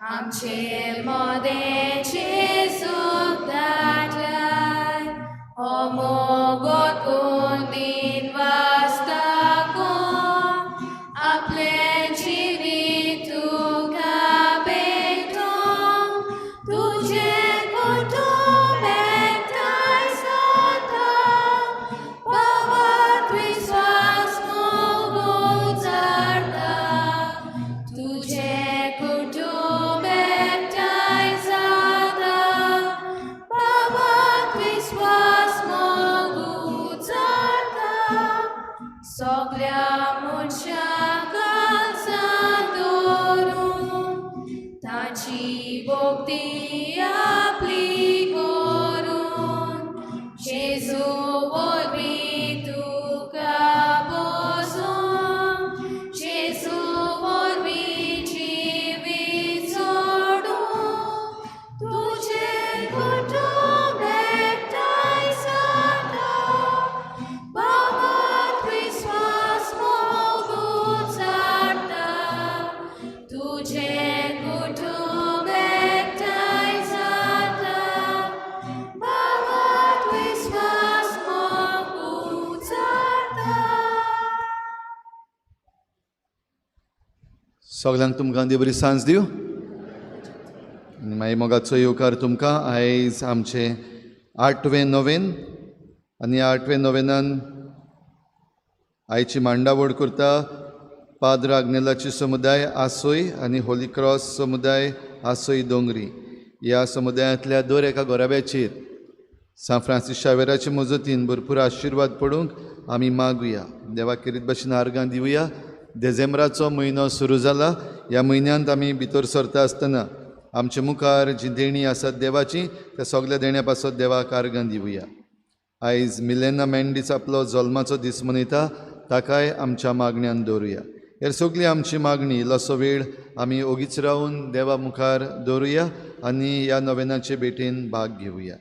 आमचे मदें जेजूक धाडलाय हो मोगोत कोंदीन वास्ताको आपलें जिवीत तुका भेटोवंक तुजें कुटुंब एकठांय जाता बाबा विस्वास मोग उचारता तुजें कुटुंब एकठांय जाता बाबा विस्वास मोग उचारता सगळ्या मनशां काळजां दवरून ताची भक्ती आपली करून जेजू वरवीं तुका बसून जेजू वरवीं जिवीत सोडून तुजें कुटुंब एकठांय जाता बाबा विस्वास मोग उचारता तुजें कुटुंब एकठांय जाता बाबा विस्वास मोग उचारता. सगल्यांक तुमकां देव बरी सांज दिवं आनी मागीर मोगाचो येवकार तुमकां. आयज आमचें आठवें नोवेन आनी आठवें नोवेनान आयची मांडावळ करता पाद्र आग्नेलाची समुदाय आसोय आनी होली क्रॉस समुदाय आसोय दोंगरी. ह्या समुदायांतल्या दर एका घराब्याचेर सांत फ्रांसीस शावेराचे मजतीन भरपूर आशिर्वाद पडूंक आमी मागुया. देवाक खेरीत भशेन आर्गां दिवया. देझेंब्राचो म्हयनो सुरू जाला. ह्या म्हयन्यांत आमी भितर सरता आसतना आमचे मुखार जीं देणीं आसात देवाचीं त्या सगल्या देण्या पासत देवाक आर्गां दिवया. आयज मिलेना मेंडीस आपलो जल्माचो दीस मनयता, ताकाय आमच्या मागण्यान दवरुया. हेर सगळी आमची मागणी इल्लोसो वेळ आमी ओगीच रावन देवा मुखार दवरुया आनी ह्या नोवेनाचे भेटेन भाग घेवया.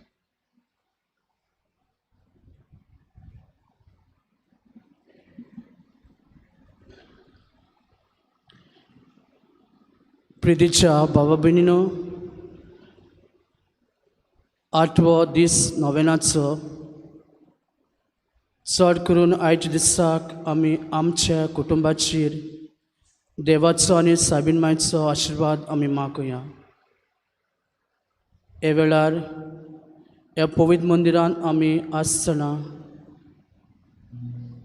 प्रितीच्या भावा भयणीनो, आठवो दीस नोवेनाचो चड करून आयच्या दिसाक आमी आमच्या कुटुंबाचेर देवाचो आनी साबीन मायचो आशिर्वाद आमी मागुया. ह्या वेळार ह्या पवित्र मंदिरान आमी आसतना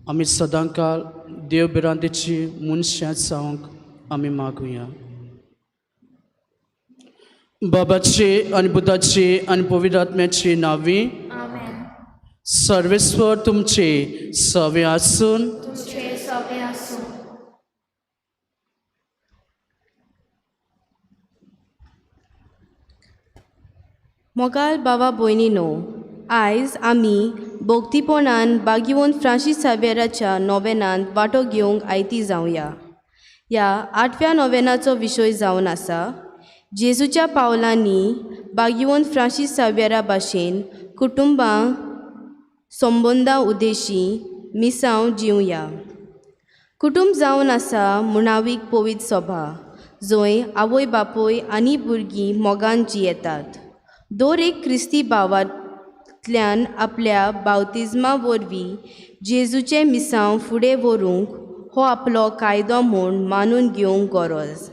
आमी सदांकाळ देव भिरांतेची मनशां जावंक आमी मागुया. बाबाची आनी बुधाची आनी पवित्र आत्म्याची नांवी. आमेन. सर्वेस्वर तुमचे सवे आसून. तुझे सगळे आसूं. मोगाल बाबा भयणीनो, आयज आमी भोक्तीपणान बागीवन फ्रांसीस सावेराच्या नोवेनांत वांटो घेवंक आयती जावया. ह्या आठव्या नोवेनाचो विशय जावन आसा जेजूच्या पावलांनी बागीवन फ्रांसीस सावेरा भाशेन कुटुंबां संबंदां उद्देशी मिसांव जिवया. कुटुंब जावन आसा मुणावीक पवित्र सभा जंय आवय बापूय आनी भुरगीं मोगान जियेतात. दर एक क्रिस्ती भावांतल्यान आपल्या बावतिज्मा वरवीं जेजूचें मिसांव फुडें व्हरूंक हो आपलो कायदो म्हूण मानून घेवंक गरज.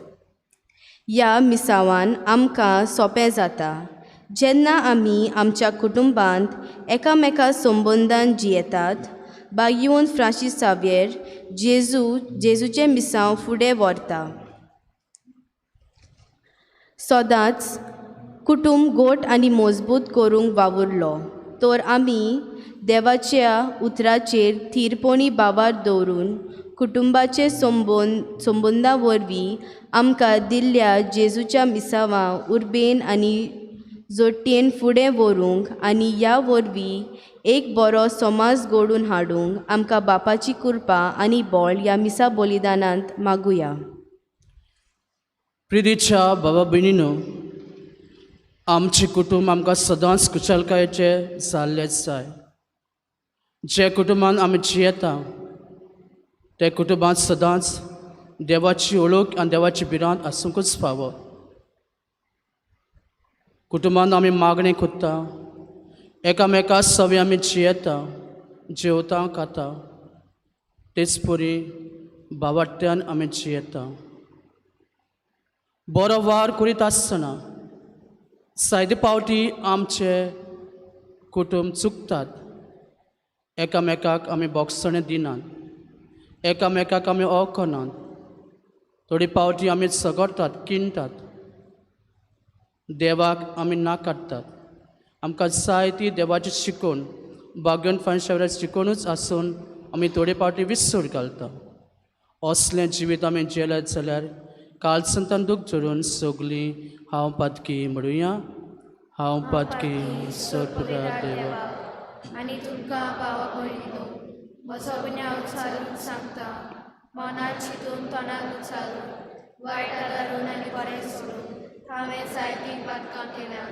ह्या मिसांवान आमकां सोंपें जाता जेन्ना आमी आमच्या कुटुंबांत एकामेका संबंदान जियेतात. बागीवन फ्रांसीस साव्येर जेजू जेजूचें मिसांव फुडें व्हरता. सदांच कुटुंब घट आनी मजबूत करूंक वावुरलो तर आमी देवाच्या उतराचेर थीरपणी भावार दवरून कुटुंबाचे संबंदा वरवीं आमकां दिल्ल्या जेजूच्या मिसांवां उर्बेन आनी जोडटेन फुडें व्हरूंक आनी ह्या वरवीं एक बरो समाज घडोवन हाडूंक आमकां बापाची कृपा आनी बळ ह्या मिसा बलिदानांत मागुया. प्रितीच्या बाबा भयणीनो, आमचें कुटुंब आमकां सदांच कुशलकायेचें जाल्लें जाय. जे कुटुंबान आमी जियेता ते कुटुंबांत सदांच देवाची ओळख आनी देवाची भिरांत आसूंकच फावो. कुटुंबान आमी मागणें कोत्ता, एकामेका सवे आमी जियेता, जेवता खाता, तेच परी बावाट्यान आमी जियेता। बरो वावर करीत आसतना जायते पावटी आमचे कुटुंब चुकतात, एकामेकाक आमी बोगसणें दिनात, एकामेकाक आमी वळखनात, थोडी पावटी आमी झगडटात, किणटात, देवाक आमी ना काडटात। आमकां जाय ती देवाची शिकोवन बागन फांशावर शिकोवनूच आसून आमी थोडे पावटी विसर घालता। असलें जिवीत आमी जेलें जाल्यार कालसंतान दूख धरून सगलीं हांव पातकी म्हणुया, हांव पातकी सोदपुरा देवा। आनी तुमकां भावा भयणीनो म्हजो गुन्यांव उचारून सांगता, मनात चिंतून तोंडाक उचारून वायट आदारून आनी बरें सोडून हांवें जायतीं पातकां केल्यात।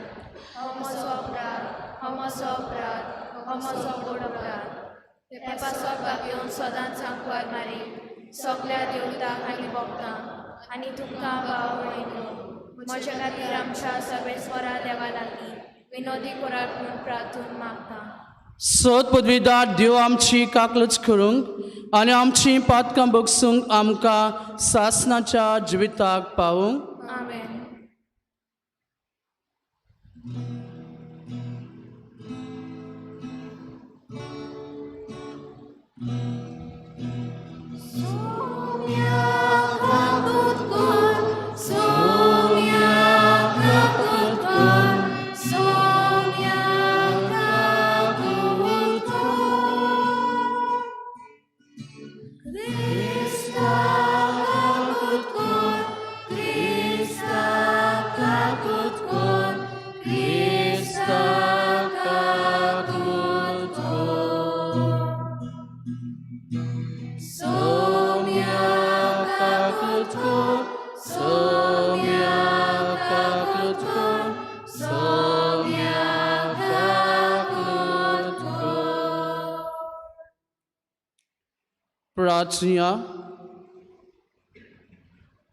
हो म्हजो अपराध, हो म्हजो अपराध, हो म्हजो व्हड अपराध। ते पासत बाबयोन सदांच आंकवार मारी सगल्या देवताक आनी भोगतां आनी तुमकां भाव भयणीनो म्हज्या खातीर आमच्या सर्वेस्वरा देवा लागीं विनोदी करात म्हूण प्रार्थून मागता। सोद पदवीदार देव आमची काकलच करूंक आनी आमची पातकां बगसूंक आमकां सासणाच्या जिविताक पावूंक। आमेन। प्रार्थना।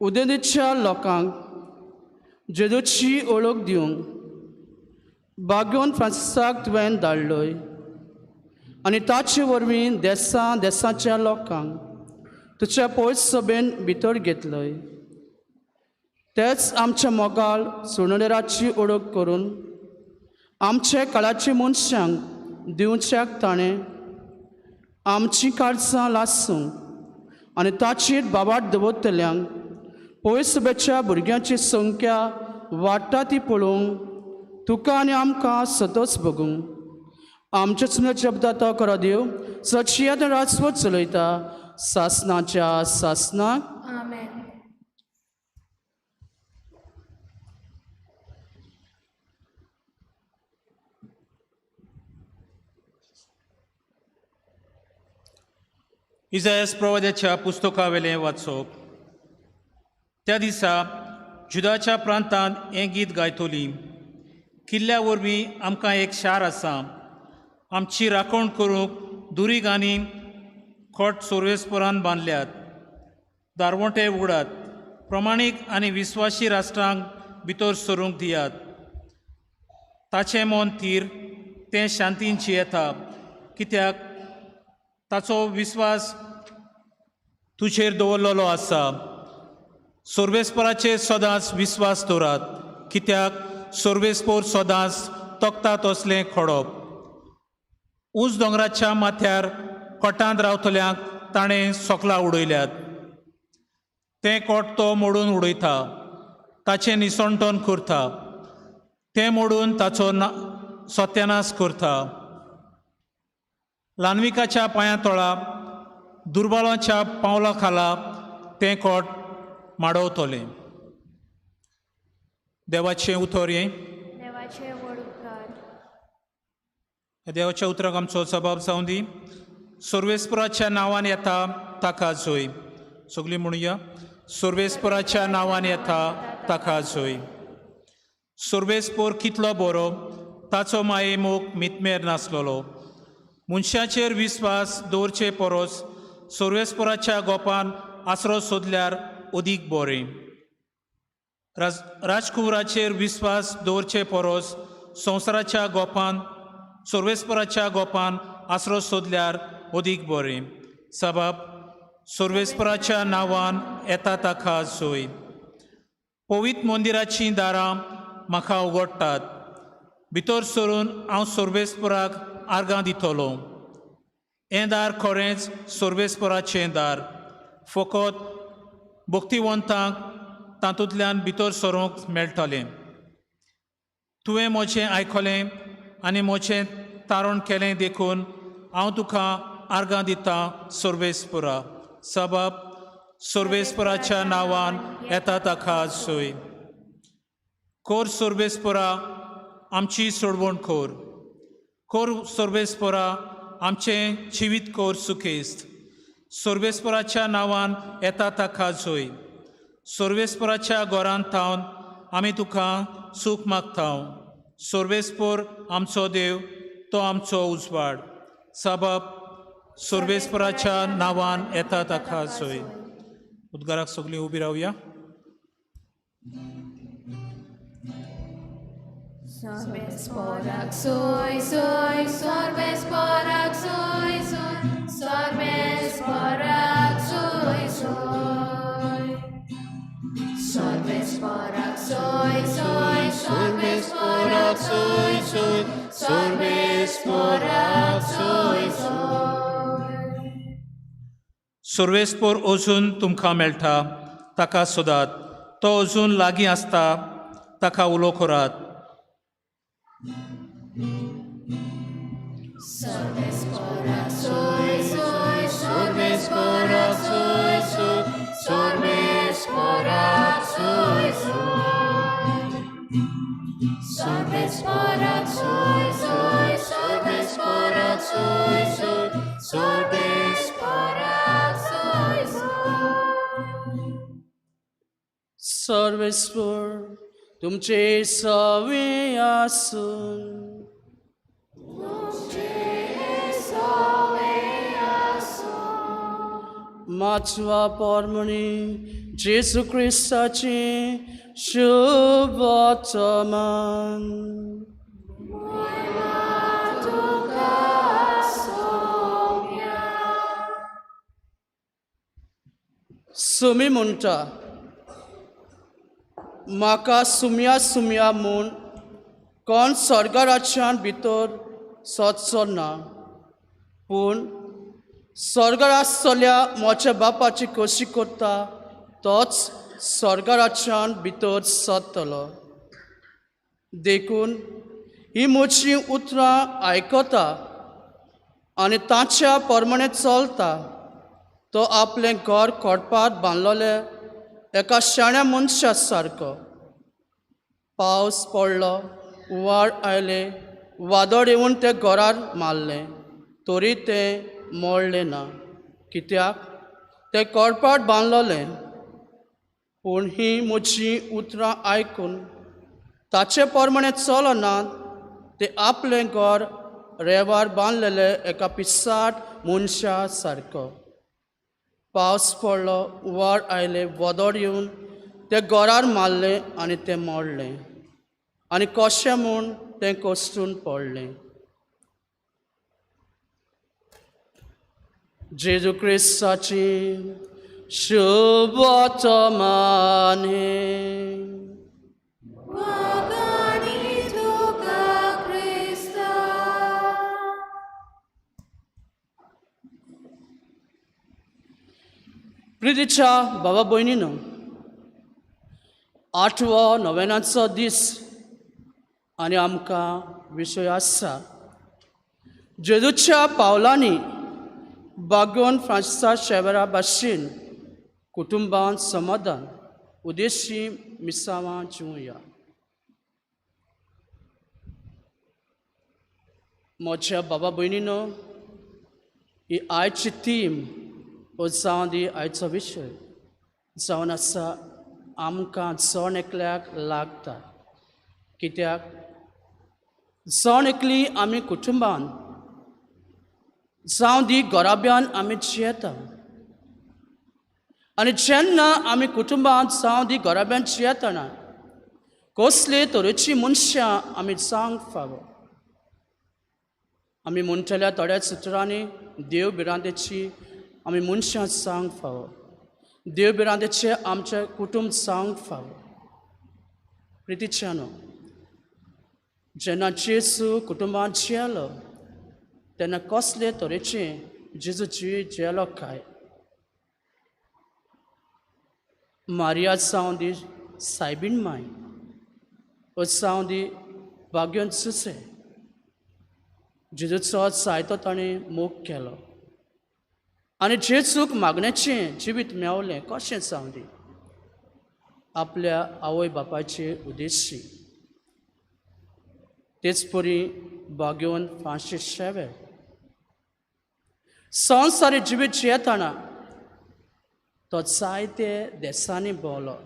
उदेंतेच्या लोकांक जेजूची वळख दिवंक बागोवन फ्रांसिसाक तुवें धाडलोय आनी ताचे वरवीं देसां देसाच्या लोकांक तुज्या पयस सभेन भितर घेतलोय। तेच आमच्या मोगाळ सोणेराची वळख करून आमच्या काळाच्या मनशांक दिवच्याक ताणें आमचीं काळजां लासूंक आनी ताचेर बाबाट दवरतल्यांक पयस सभेच्या भुरग्यांची संख्या वाडटा ती पळोवंक तुका आनी आमकां सतोच बगूंक आमच्या सुनेच्या शब्दांत करा देव सचियात राजवत चलयता सासनाच्या सासनाक। आमेन। इजायस प्रवाद्याच्या पुस्तकावेलें वाचप। त्या दिसा जुदाच्या प्रांतांत हें गीत गायतोली, किल्ल्या वरवीं आमकां एक शार आसा, आमची राखण करूंक दुरीग आनी खोट सोर्वेस्परान बांदल्यात। दारवंटे उगडात, प्रमाणीक आनी विस्वाशी राष्ट्रांक भितर सरूंक दियात। ताचें मन थीर, तें शांतीन जियेता, कित्याक ताचो विस्वास तुजेर दवरलेलो आसा। सोर्वेस्पराचेर सदांच विस्वास दवरात, कित्याक सोर्वेस्पोर सदांच तोखता तसलें खोडप। ऊंच दोंगराच्या माथ्यार कोटांत रावतल्यांक ताणें सोकलां उडयल्यात, तें कोट तो मोडून उडयता, ताचें निसणटण करता, तें मोडून ताचो ना सत्यानाश करता। ल्हानविकाच्या पांयां तोळा दुर्बलाच्या पावला खाला तें कोट माडवतलें। देवाचें उतर हें। देवाचे व्हड उपकार। देवाच्या उतराक आमचो जबाब जावं दी। सर्वेस्पराच्या नांवान येता ताका जोय। सगळीं म्हणुया, सर्वेस्पराच्या नांवान येता ताका जोय। सर्वेस्पोर कितलो बरो, ताचो माये मोग मितमेर नासलेलो। मनशाचेर विस्वास दवरचे परस सर्वेस्पराच्या गोपान आसरो सोदल्यार अदीक बरें। राजकुंवराचेर विस्वास दवरचे परस संवसाराच्या गोपान सर्वेस्पराच्या गोपान आसरो सोदल्यार अदीक बरें. सबाब सर्वेस्पराच्या नांवान येता ताका सोय. पवित्र मंदिराचीं दारां म्हाका उगडटात, भितर सरून हांव सर्वेस्पराक आर्गां दितलो. हें दार खरेंच सर्वेस्पराचें दार, फकत भक्तिवंतांक तातूंतल्यान भितर सरूंक मेळटलें. तुवें म्हजें आयकलें आनी म्हजें तारण केलें देखून हांव तुका आर्गां दितां सर्वेस्परा. सबब सर्वेस्पराच्या नांवान येता ताका सोय. कोर सर्वेस्परा आमची सोडवण कोर, कोर सर्वेस्परा आमचें जिवीत कोर सुखेस्त. सर्वेस्पराच्या नांवान येता ताका जोय. सर्वेस्पराच्या घरांत थावन आमी तुका सूख मागता. सर्वेस्पर आमचो देव, तो आमचो उजवाड. सबब सर्वेस्पराच्या नांवान येता ताका सोय. उद्गाराक सगळीं उबी रावया. Sorbes porac soy soy, sorbes porac soy soy, sorbes porac soy soy. Sorbes porac soy soy, sorbes porac soy soy, sorbes porac soy soy. सर्वेस्पोर अजून तुमकां मेळटा ताका सोदात, तो अजून लागीं आसता ताका उलो करात. Sorbes porac soy soy, sorbes porac soy soy, sorbes porac soy soy. Sorbes porac soy soy, sorbes porac soy soy, sorbes porac soy soy. सर्वेस्पर तुमचे सवे आसून. माचवा परमणी जेजू क्रिस्ताची शुभ वर्तमान. सुमी म्हणटा म्हाका सुमया सुमया म्हूण कोण स्वर्गराज्यान भितर सोदचो ना, पूण स्वर्गार आसतल्या म्हज्या बापाची खोशी करता तोच स्वर्गराज्यान भितर सरतलो. देखून ही म्हजीं उतरां आयकता आनी ताच्या प्रमाणें चलता तो आपलें घर कोडपार बांदलोलें एका शाण्या मनशा सारको. पावस पडलो, हुंवार आयलें, वादळ येवन तें घरार मारलें, तरी तें मोडलें ना, कित्याक तें कोडपाट बांदलोलें. पूण हीं म्हजीं उतरां आयकून ताचे प्रमाणें चलना तें आपलें घर रेवार बांदलेलें एका पिसाट मनशा सारको. पावस पडलो, हुंवार आयलें, वादळ येवन तें घरार मारलें आनी तें मोडलें आनी कशें म्हूण तें कोसळून पडलें. जेजू क्रिस्ताची शुभ वर्तमान हें. Wagani tuka Krista. प्रितीच्या बाबा भयणीनो, आठवो नव्यानाचो दीस आनी आमकां विशय आसा जेजूच्या पावलांनी बागोवन फ्रांसिसा शेवरा भाशेन कुटुंबान समाधान उद्देशी मिसावां जिवया. म्हज्या बाबा भयणीनो, ही आयची थीम हो जावन दी आयचो विशय जावन आसा आमकां जण एकल्याक लागता, कित्याक जण एकली आमी कुटुंबान जावं दी घराब्यान आमी जियेता आनी जेन्ना आमी कुटुंबांत जावं दी घराब्यान जियेतना कसले तरेची मनशां आमी जावंक फावो. आमी म्हणटल्या थोड्या सुत्रांनी देव भिरांतेची आमी मनशां जावंक फावो, देव भिरांतेचें आमचें कुटुंब जावंक फावो. प्रितीच्यानो, जेन्ना जेजू कुटुंबांत जियेलो तेन्ना कसले तरेचें जेजू जिवीत जियेलो काय? मारिया जावं दी सायबीण माय, ओ जावं दी भाग्योन सुसे, जेजूचो जायतो ताणें मोग केलो आनी जेजूक मागण्याचें जिवीत मेवलें. कशें जावं दी आपल्या आवय बापायचे उद्देशी. तेच परी भाग्योन फ्रांसीस शेवे संवसारी जिवीत जियेतना तो जायते देसांनी भोंवलो,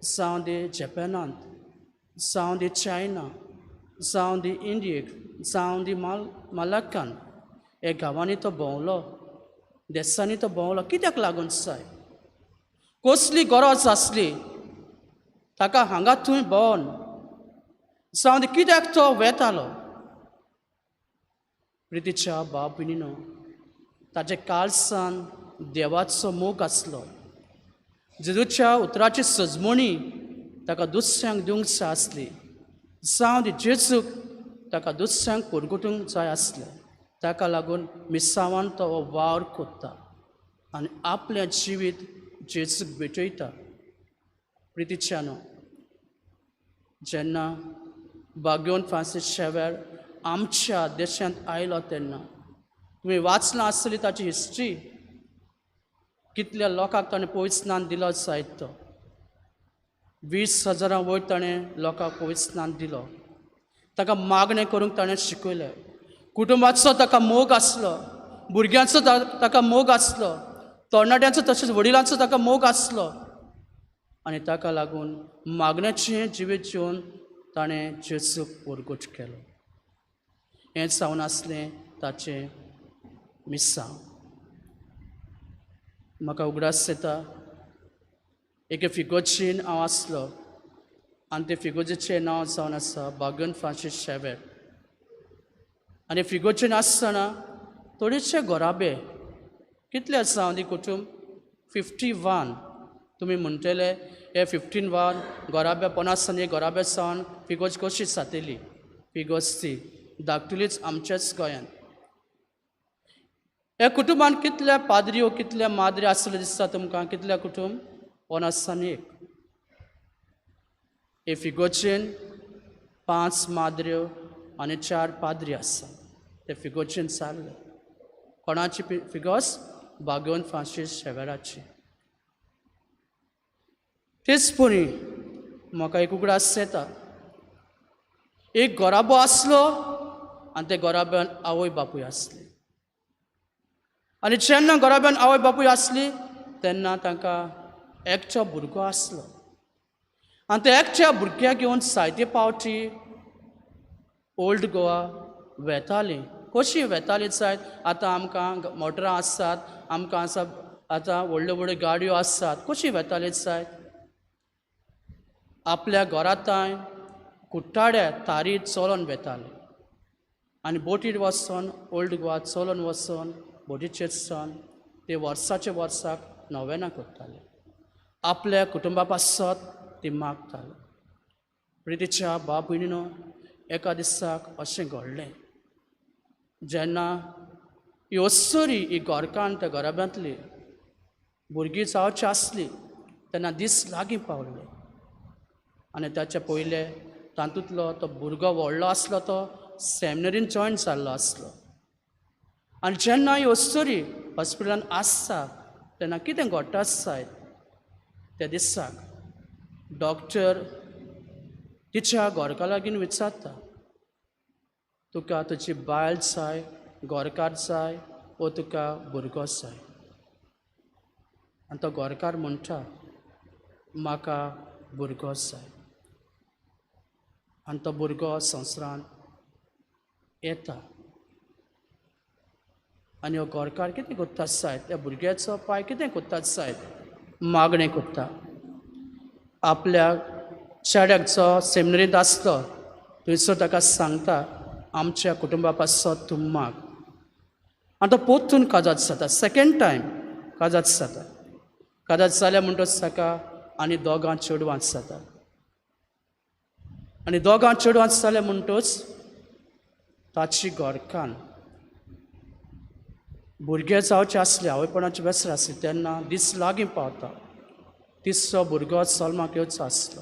जावं दी जपानांत, जावं दी चायना, जावं दी इंडियेक, जावं दी मलक्कान, ह्या गांवांनी तो भोंवलो, देसांनी तो भोंवलो. कित्याक लागून जाय? कसली गरज आसली ताका हांगा थंय भोंवन? जावं दी कित्याक तो वेतालो? प्रितीच्या भाव भयणीनो, ताच्या काळसान देवाचो मोग आसलो. जेजूच्या उतराची सजमणी ताका दुसऱ्यांक दिवंक जाय आसली, जावं दी जेजूक ताका दुसऱ्यांक परगटूंक जाय आसलें. ताका लागून मिसावान तो हो वावर कोत्ता आनी आपलें जिवीत जेजूक भेटयता. प्रितीच्यानो, जेन्ना भाग्योन फ्रांसीस शेवर आमच्या देशांत आयलो तेन्ना तुमी वाचलां आसतली ताची हिस्ट्री, कितल्या लोकांक ताणें पवित्र दिलो जायत तो 20,000 वयर ताणें लोकांक पवित्र दिलो. ताका मागणें करूंक ताणें शिकयलें. कुटुंबाचो ताका मोग आसलो, भुरग्यांचो ताका मोग आसलो, तरणाट्यांचो तशेंच वडिलांचो ताका मोग आसलो आनी ताका लागून मागण्याचें जिवीत जिवन ताणें जेजूक परगट केलो. हें जावन आसलें ताचें मिसांव. म्हाका उगडास येता एके फिगोर्जीन हांव आसलो आनी ते फिगोर्जीचें नांव जावन आसा बागन फ्रांसीस शेवेर. आनी फिगोर्जीन आसतना थोडेशे घराबे, कितले आसा ती कुटूंब 51. तुमी म्हणटले हे 51 घराबे 50 आनी घराबे सावन फिगोर्ज कशी जातली? फिगोर्ज ती धाकटुलीच आमच्याच गोंयांत. ह्या कुटुंबान कितल्या पाद्री कितल्या माद्री आसले दिसता तुमकां? कितल्या कुटुंब? 51. हे फिगोर्जीन 5 माद्र्यो आनी 4 पाद्री आसा. ते फिगोर्जीन चालले. कोणाची फिगोर्ज? बागोन फ्रांसीस शेवेराची. तेच परी म्हाका एक उगडास येता, एक घराबो आसलो आनी त्या घराब्यान आवय बापूय आसली. आनी जेन्ना घराब्यान आवय बापूय आसली तेन्ना तांकां एकटो भुरगो आसलो आनी त्या एकट्या भुरग्याक घेवन जायते पावटी ओल्ड गोवा वेतालीं. कशीं वेतालीं जायत? आतां आमकां मोटरां आसात, आमकां आसा आतां व्हडल्यो व्हडल्यो गाडयो आसात, कशीं वेतालीं जायत? आपल्या घरांताय कुट्टाड्या तारीर चलोन वेताले आनी बोटीर वचोन ओल्ड गोवा चलोन वचोन बोटीचेर सन ते वर्साचे वर्साक नोवेनां करताले. आपल्या कुटुंबा पासत ती मागताले. प्रितीच्या भाव भयणीनो, एका दिसाक अशें घडलें, जेन्ना ही अस्तुरी ही घरकान्न त्या घराब्यांतली भुरगीं जावची आसली तेन्ना दीस लागीं पावले आनी ताच्या पयले तातूंतलो तो भुरगो व्हडलो आसलो तो सेमिनरीन जॉयन जाल्लो आसलो. आनी जेन्ना ही अस्तुरी हॉस्पिटलान आसता तेन्ना कितें घडटा जायत त्या दिसाक डॉक्टर तिच्या घरकारा लागीं विचारता, तुका तुजी बायल जाय, घरकार जाय वो तुका भुरगो जाय? आनी तो घरकार म्हणटा, म्हाका भुरगो जाय. आनी तो भुरगो संवसारांत येता आनी हो घरकार कितें करता जायत? त्या भुरग्याचो पांय कितें करता जायत? मागणें करता. आपल्या चेड्याक जो सेमिनरींत आसलो थंयसर ताका सांगता आमच्या कुटुंबा पासत तूं माग. आनी तो पोत्तून काजाद जाता, सेकेंड टायम काजाद जाता. काजाद जाल्या म्हणटच ताका आनी दोगां चेडवां जाता. आनी दोगां चेडवां जालें म्हणटच ताची घरकान्न भुरगे जावचे आसले, आवयपणाचे वेसर आसली. तेन्ना दीस लागीं पावता, तिसरो भुरगो जल्माक येवचो आसलो.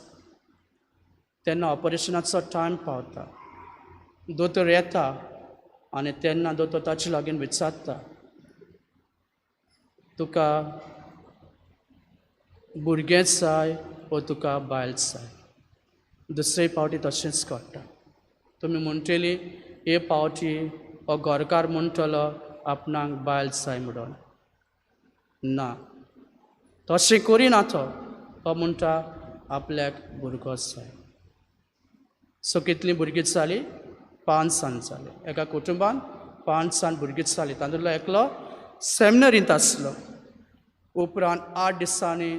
तेन्ना ऑपरेशनाचो टायम पावता, दोतोर येता आनी तेन्ना दोतोर ताचे लागीं विचारता, तुका भुरगें जाय वो तुका बायल जाय? दुसरे पावटी तशेंच घडटा. तुमी म्हणटली हे पावटी हो घरकार म्हणटलो आपणाक बायल जाय म्हणून. ना, तशें करिना तो. तो म्हणटा आपल्याक भुरगो जाय. सो कितलीं भुरगीं जालीं? 5 जाण जालीं. एका कुटुंबान 5 जाण भुरगीं जालीं. तातूंतलो एकलो सेमिनरींत आसलो. उपरांत 8 दिसांनी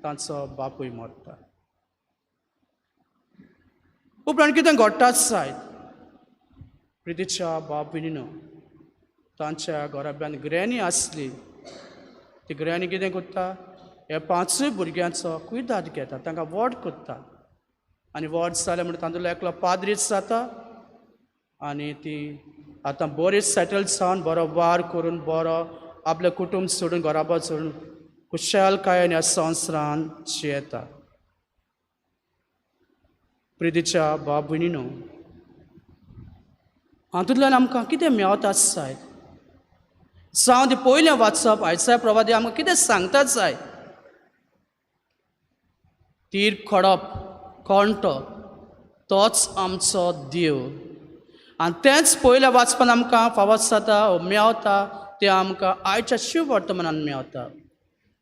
तांचो बापूय मरता. उपरांत कितें घडटा जायत, प्रितीच्या बाप भयणीनो, तांच्या घराब्यांत ग्रॅनी आसली. ती ग्रॅनी कितें करता, ह्या 5 भुरग्यांचो कुयदाद घेता, तांकां व्हड करता. आनी व्हड जालें म्हणटा तातूंतलो एकलो पाद्रीच जाता आनी ती आतां बरी सेटल जावन बरो वार करून बरो आपलें कुटुंब सोडून घराबो सोडून खुशालकायेन ह्या संवसारान जियेता. प्रितीच्या बाप भयणीनो, हातूंतल्यान आमकां कितें मेळता जायत? जावं ती पयलें वाचप आयच्या प्रवादी आमकां कितें सांगता जाय? तीर खडप कोण तो? तोच आमचो देव. आनी तेंच पयल्या वाचपान आमकां फावो जाता ओ मेवता, तें आमकां आयच्या शिव वर्तमानान मेवता.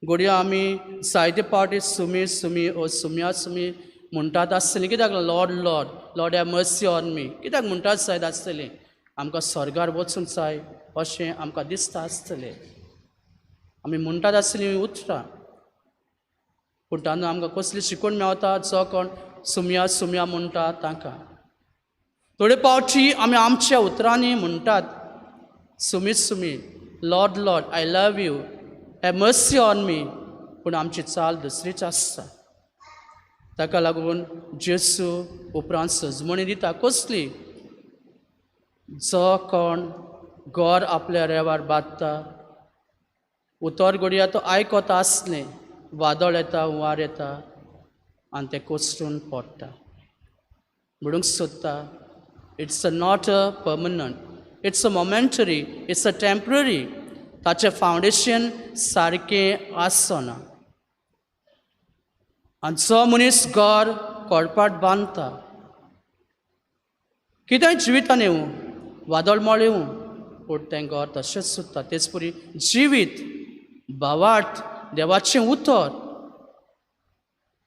घडये आमी जायते पावटी सुमी सुमी ओ सुमया सुमी म्हणटात आसतलीं. कित्याक Lord Lord Lord have mercy on me कित्याक म्हणटात जायत आसतलीं? आमकां स्वर्गार वचूंक जाय अशें आमकां दिसता आसतलें. आमी म्हणटात आसतलीं उतरां, पूण तांदूळ आमकां कसली शिकवण मेवता? जो कोण सुमया सुमया म्हणटा तांकां थोडे पावटी आमी आमच्या उतरांनी म्हणटात Sumi Sumi Lord Lord I love you have mercy on me, पूण आमची चाल दुसरीच आसता. ताका लागून जेसू उपरांत सजमणी दिता कसली? जो कोण गोर आपल्या रेवार बांदता, उतर घडया तो आयकता आसलें, वादळ येता, हुंवार येता आनी तें कोसळून पडटा. म्हणूंक सोदता it's a not a permanent, it's a momentary, it's a temporary. ताचें फावंडेशन सारकें आसना. आनी जो मनीस घर कोळपाट बांदता, कितेंय जिवितान येवं, वादळ मळ येवं, पूण तें घर तशेंच सुत्ता. तेच परी जिवीत, भावार्थ, देवाचें उतर.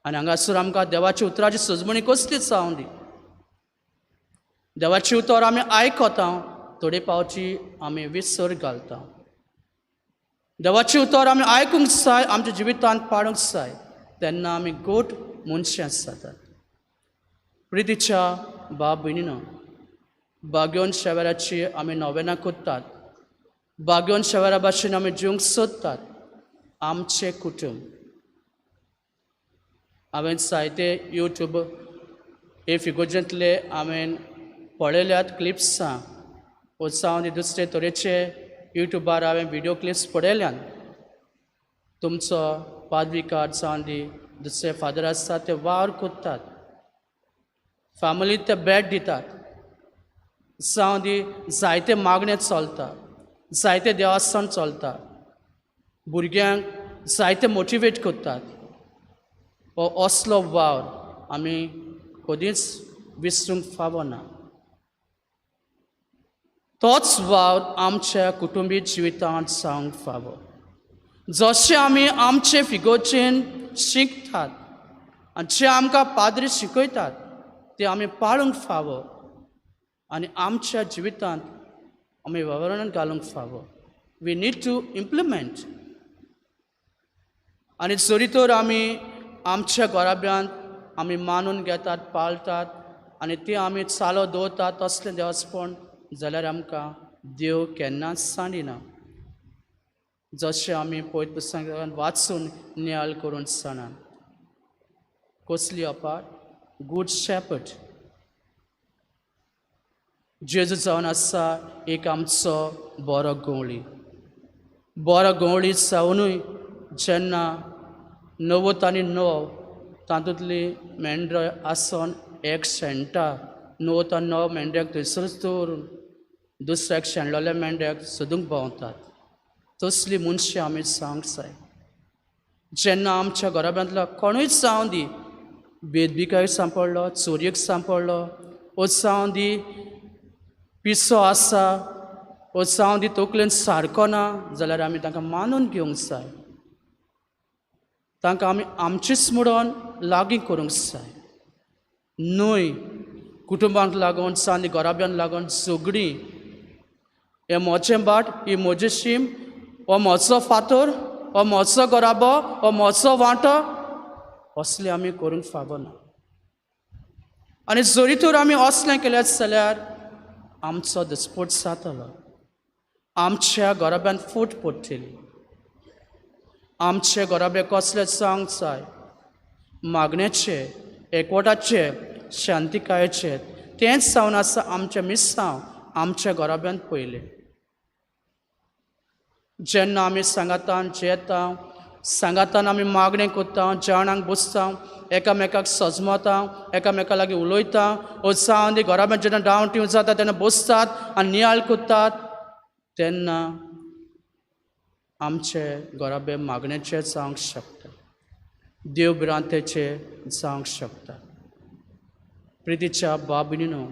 आनी हांगासर आमकां देवाच्या उतराची सजमणी कसली जावं दी. देवाचें उतर आमी आयकता, थोडे पावटी आमी विसर घालता. देवाचें उतर आमी आयकूंक जाय, आमच्या जिवितांत पाळूंक जाय, तेन्ना आमी गोट मनशां जातात. प्रितीच्या बाप भयणीनो, बागेवन शेवराची आमी नोवेनां करतात, बागेवन शेवरा भाशेन आमी जिवंक सोदतात. आमचें कुटुंब, हांवें जायते यूट्यूब हे फिगोजेंतले हांवें पळयल्यात क्लिप्सां, वो जावं दुसरे तरेचे यूट्यूबार हांवें विडियो क्लिप्स पळयल्यात. तुमचो पादविकार जावं दी दुसरे फादर आसता ते वावर करतात, फॅमिलीक ते बेट दितात, जावं दी जायते मागणे चलता, जायते देवास्थान चलता, भुरग्यांक जायते मोटिवेट करतात. हो असलो वावर आमी कदींच विसरूंक फावना. तोच वावर आमच्या कुटुंबी जिवितांत जावंक फावो. जशें आमी आमचे फिगोचेन शिकतात आनी जे आमकां पाद्री शिकयतात ते आमी पाळूंक फावो आनी आमच्या जिवितांत आमी वेवरणान घालूंक फावो. We need to implement. आनी जरी तर आमी आमच्या घराब्यांत आमी मानून घेतात, पाळटात आनी ती आमी चालो दवरतात तसलें देवस्पण जाल्यार आमकां देव केन्नाच सांडिना. जशें आमी पवित्र पुस्तकान वाचून नियाळ करून जाणा. कसली अपाट गूड शेपर्ड जेजू जावन आसा एक आमचो बरो गवळी. बरो गवळी जावनूय जेन्ना 99 तातूंतली मेंढरां आसून एक शेणटा, 99 मेंढ्याक थंयसरूच दवरून दुसऱ्याक शेणलेल्या मेंढ्याक सोदूंक भोंवतात. तसली मनशां आमी जावंक जाय. जेन्ना आमच्या घराब्यांतलो कोणूय जावं दी, बेदबिकायेक सांपडलो, चोरयेक सांपडलो, ओ जावं दी पिसो आसा, ओ जावं दी तकलेन सारको ना, जाल्यार आमी तांकां मानून घेवंक जाय. तांकां आमी आमचीच म्हणून लागीं करूंक जाय. न्हय कुटुंबांक लागून जावं दी घराब्यांक लागून झगडीं, हें म्हजें भाट, ही म्हजी शीम, हो म्हजो फातर, हो म्हजो घराबो, हो म्हजो वांटो, असलें आमी करूंक फावना. आनी जरी तर आमी असलें केलें जाल्यार आमचो दिसपोट जातलो, आमच्या घराब्यांत फूट पडटली. आमचे घराबे कसले जावंक जाय, मागण्याचे, एकवटाचे, शांतिकायेचे, तेंच जावन आसा आमचें मिस्सांव आमच्या घराब्यांत पयलें. जेन्ना आमी सांगातान जेता, सांगातान आमी मागणें करता, जेवणाक बसता, एकामेकाक सजमता, एकामेका लागीं उलयता, ओ जावं दी घराब्यांत जेन्ना डावंटीव टिव जाता तेन्ना बसतात आनी नियाळ करतात, तेन्ना आमचे घराबे मागण्याचे जावंक शकता, देव भिरांतेचे जावंक शकता. प्रितीच्या बाबीनो,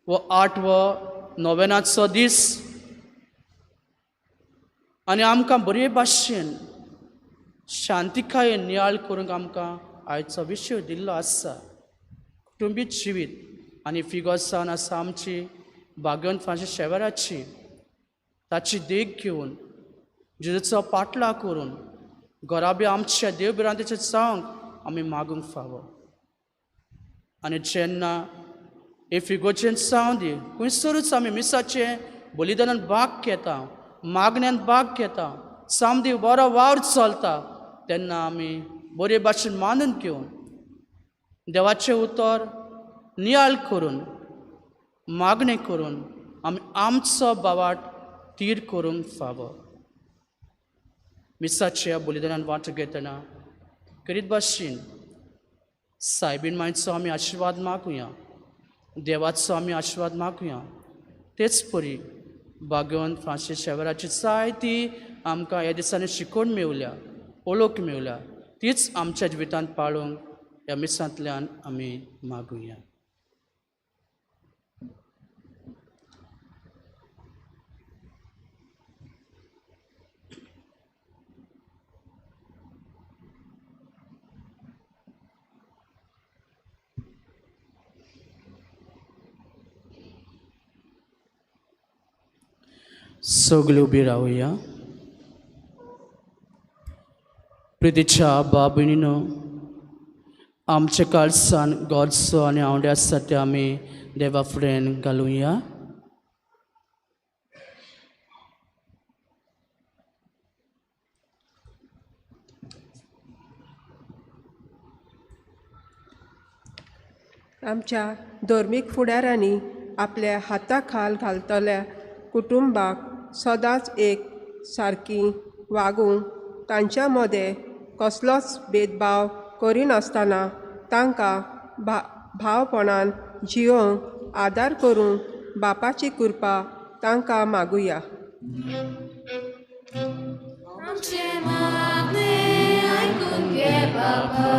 हो आठवो नोवेनाचो दीस आनी आमकां बरे भाशेन शांतिकायेन नियाळ करूंक आमकां आयचो विशय दिल्लो आसा, कुटुंबीक जिवीत. आनी फिगोज जावन आसा आमची भाग्यवंत फ्रांसीस शेवराची, ताची देख घेवन जेजूचो पाटला करून घराबे आमच्या देव भिरांतेचे जावंक आमी मागूंक फावो. आनी जेन्ना हे फिगोजेन जावं दी खंयसरूच आमी मिसाचें बलिदानान भाग घेता, मागण्यान भाग घेता, सामदी बरो वावर चलता, तेन्ना आमी बरे भाशेन मानून घेवन देवाचें उतर नियाळ करून मागणें करून आमी आमचो बावाट तीर करूंक फावो. मिसाच्या बलिदानान वांटो घेतना करीत भाशेन सायबीन मांयचो आमी आशिर्वाद मागुया, देवाचो आमी आशिर्वाद मागुया. तेच परी भाग्यवंत फ्रांसीस शेवराची जायती आमकां ह्या दिसांनी शिकोवन मेवल्या, ओळख मेवल्या, तीच आमच्या जिवितांत पाळूंक ह्या मिसांतल्यान आमी मागुया. सगळे उबी रावया. प्रितीच्या बाबीनो, आमच्या काळसान गॉडसो आनी आवडे आसा ते आमी देवा फुडें घालुया. आमच्या धर्मीक फुडारांनी आपल्या हाता खाल घालतल्या कुटुंबाक सदांच एक सारकी वागूंक तांच्या मदें कसलोच भेदभाव करिनासतना तांकां भावपणान जियोवंक आदार करूंक बापाची कृपा तांकां मागुया. आमचें मागणें आयकून घे बाबा.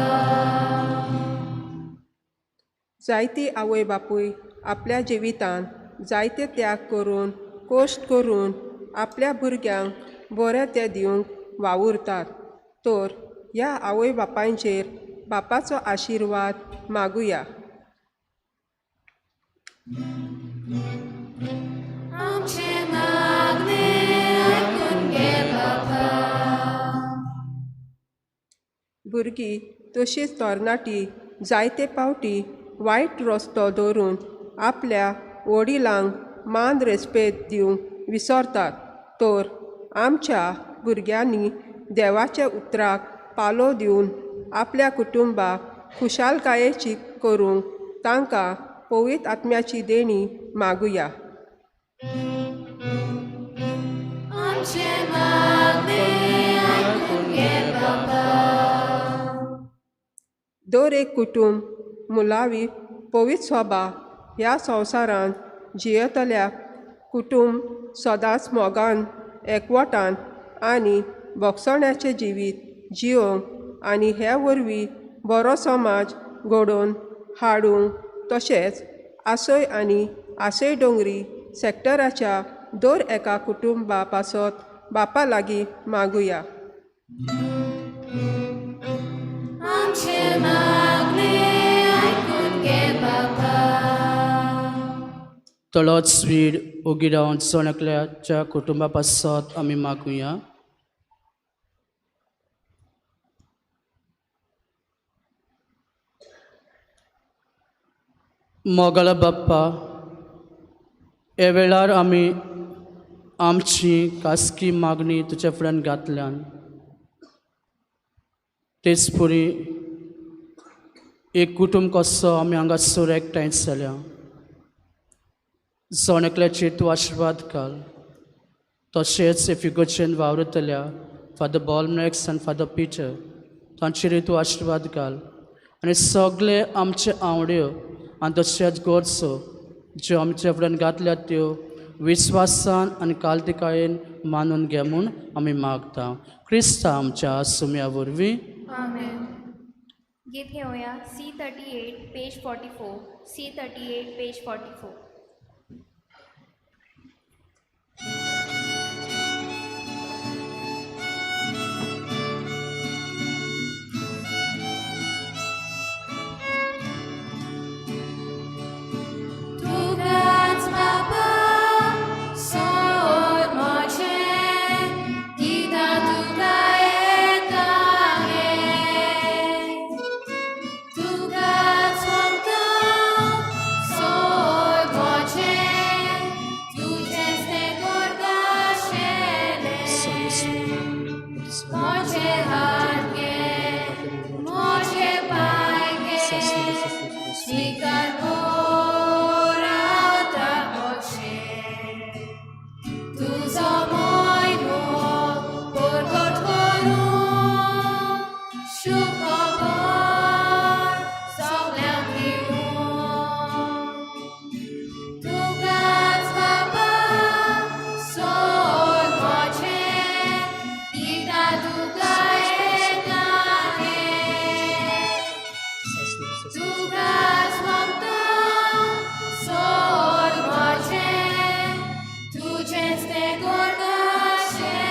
जायती आवय बापूय आपल्या जिवितान जायते त्याग करून कश्ट करून आपल्या भुरग्यांक बरें तें दिवंक वावुरतात, तर ह्या आवय बापायचेर बापाचो आशिर्वाद मागुया. आमचें मागणें आयकून घे बाबा. भुरगीं तशींच तरणाटी जायते पावटी वायट रस्तो धरून आपल्या वडिलांक मान रेस्पेद दिवंक विसरतात. तर आमच्या भुरग्यांनी देवाच्या उतराक पालो दिवन आपल्या कुटुंबाक खुशालकायेची करूंक तांकां पवित्र आत्म्याची देणी मागुया. आमचें मागणें आयकून घे बाबा. दर एक कुटूंब मुलावी पवित्र सोबा ह्या संवसारांत जियेतल्या कुटूंब सदांच मोगान, एकवटान आनी भोगसण्याचें जिवीत जियोवंक आनी हे वरवीं बरो समाज घडोवन हाडूंक, तशेंच आसय आनी आसय दोंगरी सॅक्टराच्या दर एका कुटुंबा पासत बापा लागीं मागुया. आमचें मागणें आयकून घे बाबा. तळोच वीर ओगी रावन जण एकल्याच्या कुटुंबा पासत आमी मागुया. मोगाळ बाप्पा, हे वेळार आमी आमची खासगी मागणी तुज्या फुड्यान घातल्यान, तेच पुरी एक कुटुंब कसो आमी हांगासर एकठांय जाल्या, जण एकल्याचेर तूं आशिर्वाद घाल. तशेंच फिगोचेन वावरतल्या फादर बॉलमॅक्स आनी फादर पिटर तांचेरूय तूं आशिर्वाद घाल आनी सगळे आमचे आंवड्यो आनी तशेंच गरजो ज्यो आमच्या फुड्यान घातल्यात त्यो विस्वासान आनी कालतिकायेन मानून घे म्हूण आमी मागता, क्रिस्ता आमच्या सुम्या वरवीं. आमेन. गीत घेवया C 38 page 44, C 38 page 44. तुकाच बाबा सोद म्हजें, गितां तुका येता हें. तुकाच ममता सोद म्हजें, तुजेंच तें करताशेलें. म्हजे हात घे, म्हजे पांय घे, स्वीकार कर आतां म्हजें. तुजो मोयमो परगट करूं, शुभ खबर सगल्यांक दिवूं. तुकाच बाबा सोद म्हजें, गितां तुका येता हें. तुकाच ममता सोद म्हजें, तुजेंच तें करताशेलें.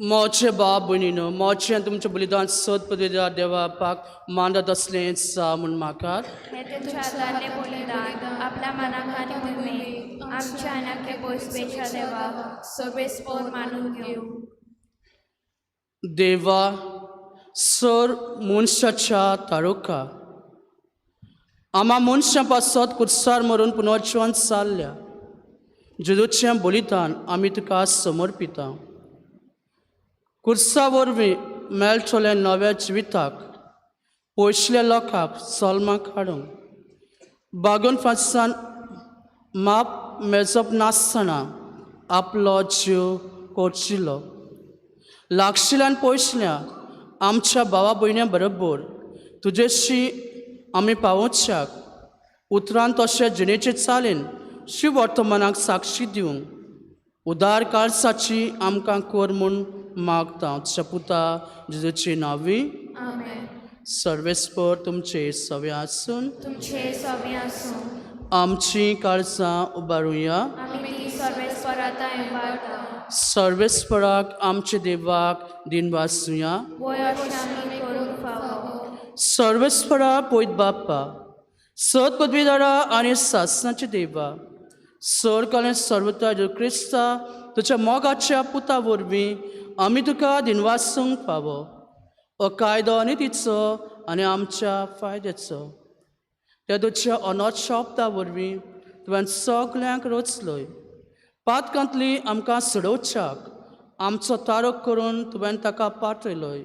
मोचे बाब भयणीनो, मोचे आनी तुमचें बलिदान सत पदवी देवा बापाक मानत असलें सा म्हूण म्हाका. हें तुमच्या हातांतलें बलिदान आपल्या मनाक आनी उमेद आमच्या आनी आख्या पोसपेच्या देवा सर्वेस्पोर मानून घेवं. देवा, सर मनशाच्या तारुका आमा मनशां पासत कुर्सार मरून पुनर्जिवन जाल्ल्या जेजूचें बलिदान आमी तुका समर्पिता. कुर्सा वरवीं मेळटलें नव्या जिविताक पयसुल्ल्या लोकांक सल्माक हाडूंक बागोवन फासान माप मेजप नासतना आपलो जीव कोर्चिलो लागशिल्ल्यान पयसुल्ल्या आमच्या भावा भयण्यां बरोबर तुजेशी आमी पावोवच्याक उतरान तशें जिणेचे चालीन शिव वर्तमानाक साक्षी दिवंक उदार काळसाची आमकां कर म्हूण मागता, तुज्या पुता जेजूची नांवी. आमेन. सर्वेस्पर तुमचे सवे आसून. तुमचे सवे आसूं. आमची काळजां उबारुया. आमी ती सर्वेस्पराता उबारता. सर्वेस्पराक आमच्या देवाक दिनवासुया. वय अशें आमी करूंक फावो. सर्वेस्परा पयत बाप्पा, सत पदवीदारा आनी सासनाचे देवा, सरकालें सर्वता जेजू क्रिस्ता तुज्या मोगाच्या पुता वरवीं आमी तुका दिनवासूंक फावो. हो कायदो आनी तिचो आनी आमच्या फायद्याचो. त्या तुज्या अनोथ शब्दा वरवीं तुवें सगल्यांक रचलोय. पातकांतली आमकां सोडोवच्याक आमचो तारक करून तुवें ताका पाठयलोय.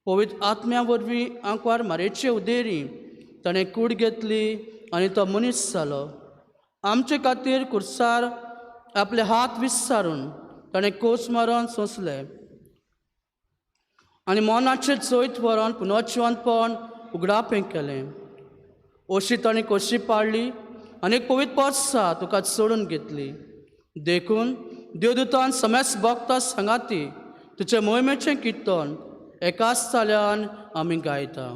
पवित्र आत्म्या वरवीं आंकवार मारेचे उदेरी ताणें कूड घेतली आनी तो मनीस जालो. आमचे खातीर कुर्सार आपले हात विस्सारून ताणें कोस मारून सोंसले आनी मनाचें जैत व्हरोन पुनर्जिवंतपण उगडापें केलें. अशी ताणें कशी पाडली आनी एक पवित्र पोत्सा तुका चडून घेतली. देखून देवदूतान समेस्त भक्ता सांगाती तुजे मोहिमेचें किर्तन एकाच ताल्यान आमी गायता.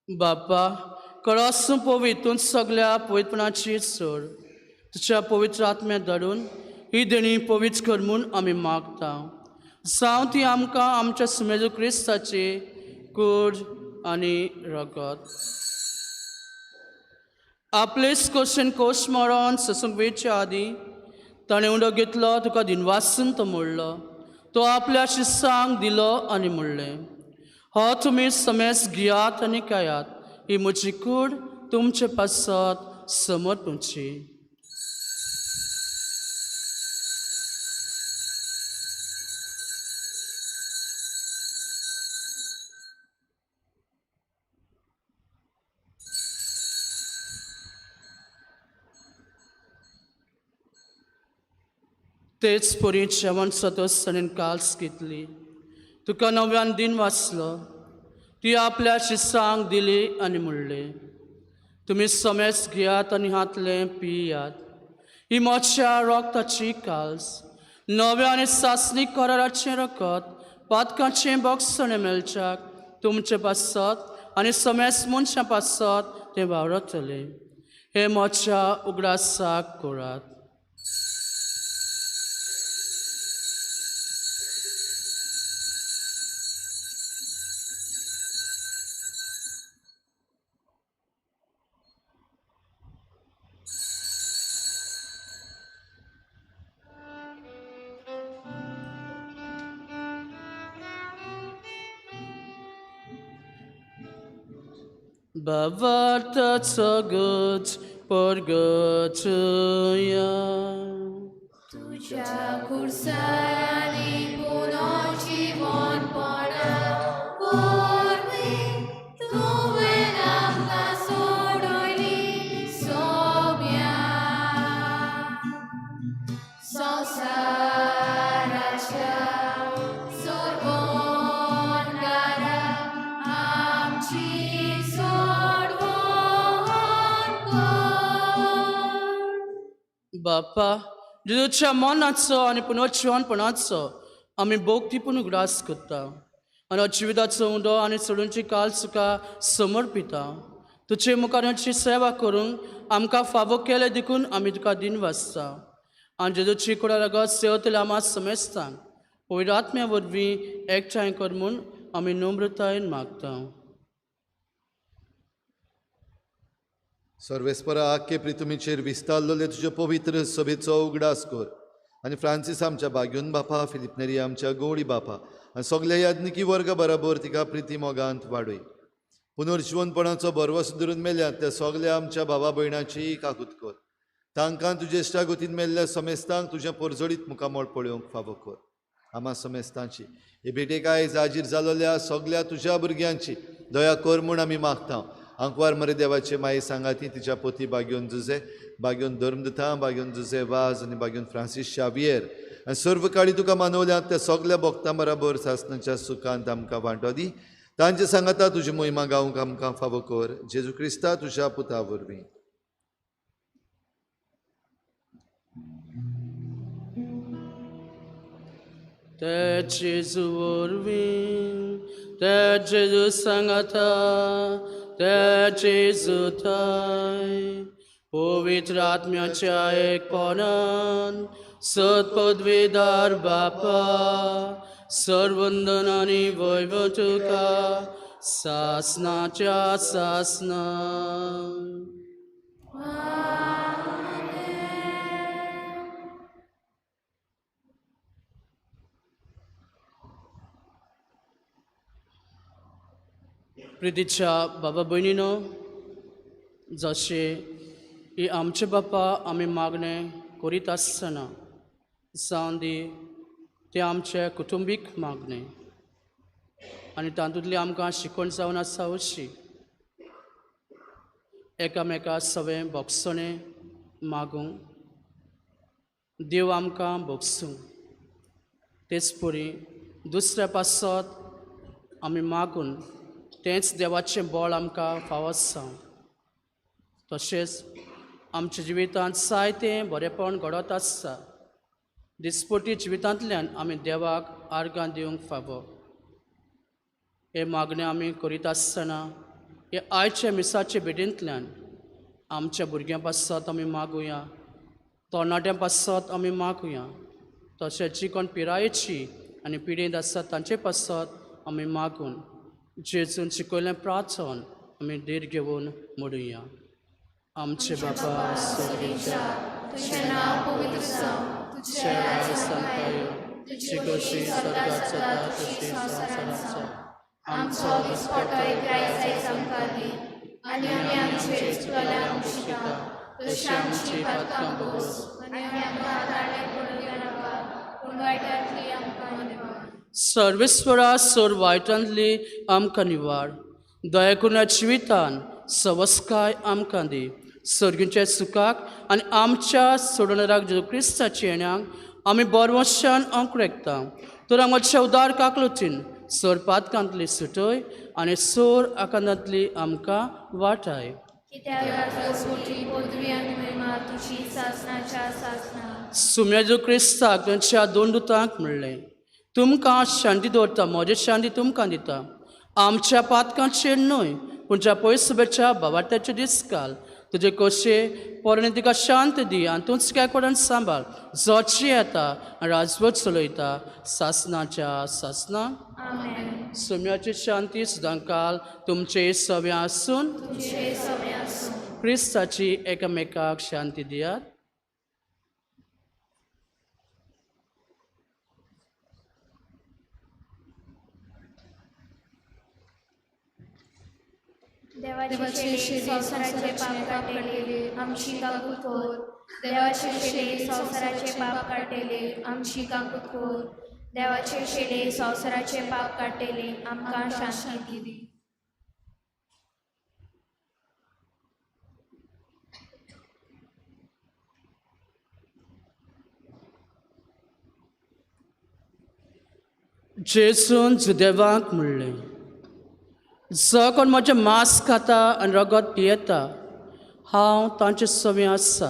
बापा कळस पवित्र सगल्या पवित्रपणाची सोड तुज्या पवित्र आत्म्या धाडून ही देणी पवित्र कर म्हूण आमी मागता. जावं ती आमकां आमच्या सुमेजू क्रिस्ताची कूड आनी रगत. आपलेच कोशन कोश मरोन ससूंक वेच्या आदीं ताणें उंडो घेतलो, तुका दिनवासून तो मोडलो, तो आपल्या शिस्सांक दिलो आनी म्हणलें, हो तुमी समेस घेयात आनी खायात, ही म्हजी कूड तुमचे पासत समर्पूची. तेच परी जेवण सदोस ताणें काल्स घेतली, तुका नव्यान दिन वाचलो, ती आपल्या शिस्सांक दिली आनी म्हणलें, तुमी समेस घेयात आनी हातलें पियात, ही म्हज्या रगताची काल्स, नव्या आनी सासणी कराराचें रगत पातकाचें बोगसणें मेळच्याक तुमचे पासत आनी समेस मनशां पासत तें वावरतलें. हें म्हज्या उगडासाक करात. भावार्थाचो गच परगचया. तुज्या खुर्सांनी पुनर्जिवनपणा वरवीं तुवें आमकां सोडयली सोम्या. संवसाराच्या सोडवणदारा आमची सोडवण कर. बापा जेजूच्या मनाचो आनी पुनर्जिवनपणाचो आमी भोगतीपूण उगडास करता आनी जिविताचो उंडो आनी सोडूनची काल तुका समर्पिता. तुजे मुखार सेवा करूंक आमकां फावो केलें देखून आमी तुका दिन वाचता आनी जेजूची कुडा रगत सेवतल्या आमा समेस्तांक पवित्र आत्म्या वरवीं एकठांय कर म्हूण आमी नम्रतायेन मागता. सर्वेस्परा आख्खे प्रितुमीचेर विस्तारलेले तुज्या पवित्र सभेचो उगडास कर आनी फ्रांसीस आमच्या बाग्योन बापा, फिलिपनेरी आमच्या गौडी बापा आनी सगल्या याज्ञिकी वर्गा बराबर तिका प्रिती मोगांत वाडय. पुनर्जिवनपणाचो भरवस धरून मेल्यात त्या सगल्या आमच्या भावा भयणाची काकूत कर. तांकां तुजे इश्टागतीन मेल्ल्या समेस्तांक तुजें परजळीत मुखामळ पळोवंक फावो कर. आमा समेस्तांची हे भेटेक आयज हाजीर जालोल्या सगल्या तुज्या भुरग्यांची दया कर म्हूण आमी मागता. आंकवार मरे देवाचे माई सांगाती तिच्या पोती बाग्योन जुजे, बाग्योन धर्मदुता, बाग्योन जुजे वाज आनी बाग्योन फ्रांसीस शावियर आनी सर्व काळी तुका मानवल्यात त्या सगल्या भक्तां बराबर सासणाच्या सुखांत आमकां वांटो दी. तांचे सांगाता तुजी मोहिमा गावंक आमकां फावो कर. जेजू क्रिस्ता तुज्या पुता वरवीं. ते जेजू वरवीं, ते जेजू सांगाता, ते जेजू थाय पवित्र आत्म्याच्या एकपणान सत्पदवीदार बापा सर्वंदन आनी वैभव तुका सासनाच्या सासना. प्रितीच्या बाबा भयणीनो, जशें ही आमचे बापा आमी मागणें करीत आसतना जावन दी तें आमचें कुटुंबीक मागणें आनी तातूंतली आमकां शिकवण जावन आसा अशी एकामेका सवें भोगसणें मागूंक देव आमकां भोगसूं. तेच परी दुसऱ्या पासत आमी मागून तेंच देवाचें बळ आमकां फावो आसा. तशेंच आमच्या जिवितांत जायतें बरेंपण घडत आसता. दिसपटी जिवितांतल्यान आमी देवाक आर्गां दिवंक फावो. हे मागणें आमी करीत आसतना हे आयच्या मिसाचे भेटींतल्यान आमच्या भुरग्यां पासत आमी मागुया, तरणाट्यां पासत आमी मागुया, तशेंच जी कोण पिरायेची आनी पिडेंत आसतात तांचे पासत आमी मागून जेजून शिकयलें प्रार्थन आमी धीर घेवन म्हणुया. आमचे बापा स्वर्गाच्या, तुझें नांव पवित्र जावं, तुजें राज्य सामकां येवं, तुजी खोशी स्वर्गांत जाता तशी संवसारांत जावं. आमचो दिसपटो एक आयज आमकां दी आनी आमी आमचे चुकल्यांक शिता तशी आमची पातकां भोगोस आनी आमकां ताणें पडूं नाका पूण वायटांतली आमकां निवार. सर्वेस्वरा सोर वायटांतली आमकां निवार. दया करून जिवितान सवस्काय आमकां दी. सर्गीच्या सुखाक आनी आमच्या सोडणाराक जेजू क्रिस्ताच्या येण्याक आमी बरवशान अंकरेकता. तर आमच्या उदार काकलुतीन सोर पातकांतली सुटय आनी सोर आकांतांतली आमकां वाटाय. सुम्या जेजू क्रिस्ताक तांच्या दोन दुतांक म्हणलें, तुमकां शांती दवरता, म्हजी शांती तुमकां दिता. आमच्या पातकांचेर न्हय पूण ज्या पयसुबेच्या बाबाट्याचे दीस घाल. तुजे कशे पोरणे तिका शांत दी आनी तूंच काय कडेन सांबाळ जोची येता आनी राजवट चलयता सासनाच्या सासना. सोम्याची शांती सदां काल तुमचे सव्या आसून क्रिस्ताची एकामेकाक शांती दियात. देवाचे शेली संवसाराचे पाप काडटले आमची काकूत कर. देवाचे शेली संवसाराचे पाप काडटले आमची काकूत कर. देवाचे शेली संवसाराचे पाप काडटले आमकां शांती दी. जेजून जुदेवांक म्हणलें, जो कोण म्हजें मांस खाता आनी रगत पियेता हांव तांचे सवी आसा.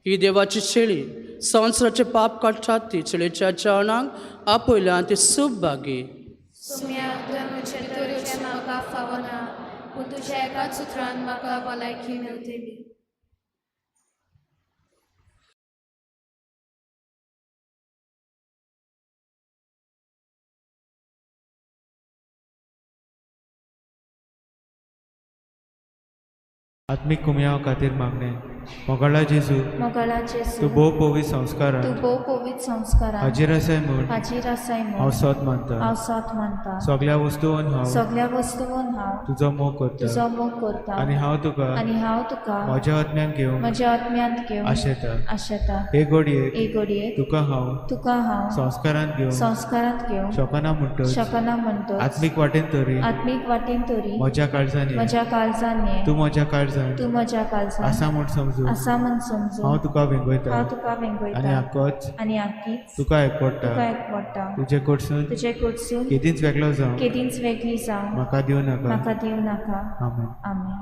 ही देवाची शेळी संवसाराचें पाप काडटा ती शेळीच्या जेवणाक आपयल्यान ती सूप भागी. सुम्या तुवें म्हजें भितर म्हाका फावना पूण तुज्या एकाच उतरान म्हाका भलायकी मेळटली. आत्मीक कुमयाव खातीर मागणें. मोगाळा जेजू, मोगाळा जेजू, तूं भोव पवित्र संस्कारान तूं भोव पवित्र संस्कारान हाजीर आसाय म्हूण हाजीर आसाय हांव म्हूण सोद मानता. हांव सोद मानता. सगळ्या वस्तून हांव सगळ्या वस्तून हांव तुजो मोग करता तुजो मोग करता आनी हांव तुका आनी हांव तुका म्हज्या आत्म्यान घेवंक म्हज्या आत्म्यांत घेवन आशेता. आशेता. हे घडयेक हे घडयेक तुका हांव तुका हांव संस्कारांत घेवंक संस्कारांत घेवंक शकना म्हणटच शकना म्हणटच आत्मीक वाटेन तरी आत्मीक वाटेन तरी म्हज्या काळजान ये. म्हज्या काळजान ये. तूं म्हज्या काळजान तूं म्हज्या काळजान आसा म्हूण समजून आसा म्हूण समजून हांव तुका वेंगयता हांव तुका आनी वेंगयता आकोच आनी आकीच तुका एकवडटा. तुका एकवडटा. तुजे कडसून तुजे कडसून केदींच वेगळो जावं केदींच वेगळी जावं म्हाका दिवं नाका. म्हाका दिवं नाका. आमेन. आमेन.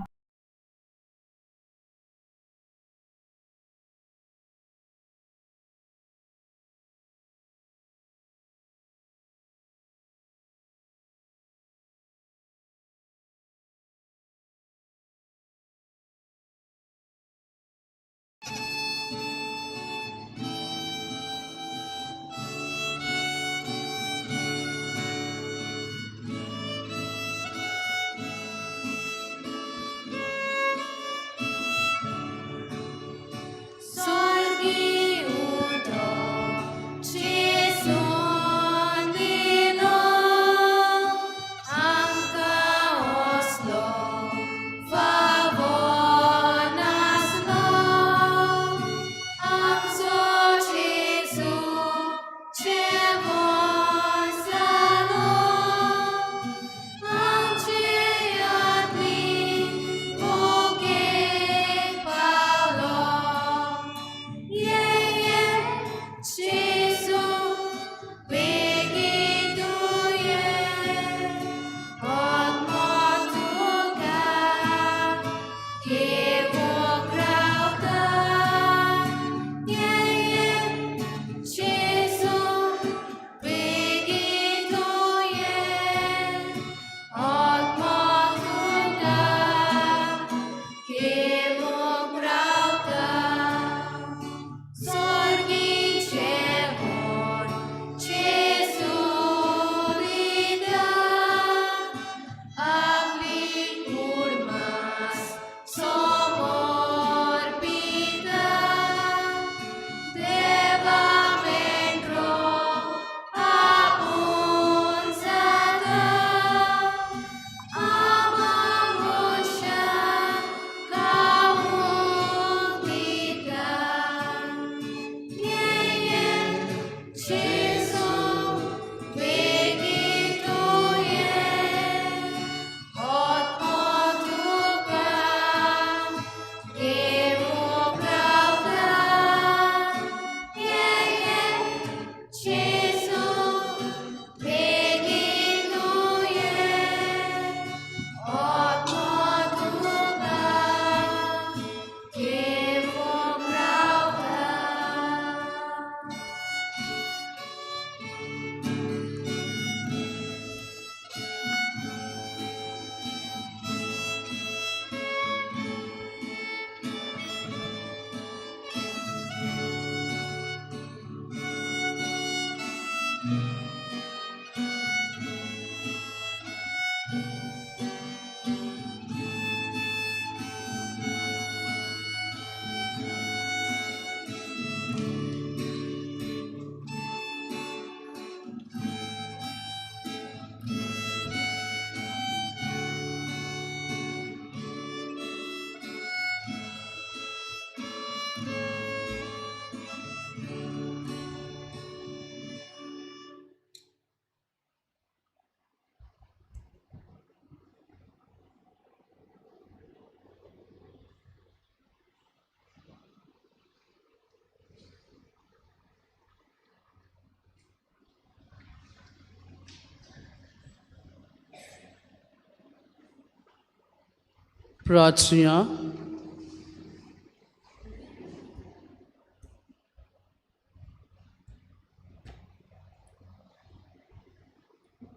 प्रार्थना.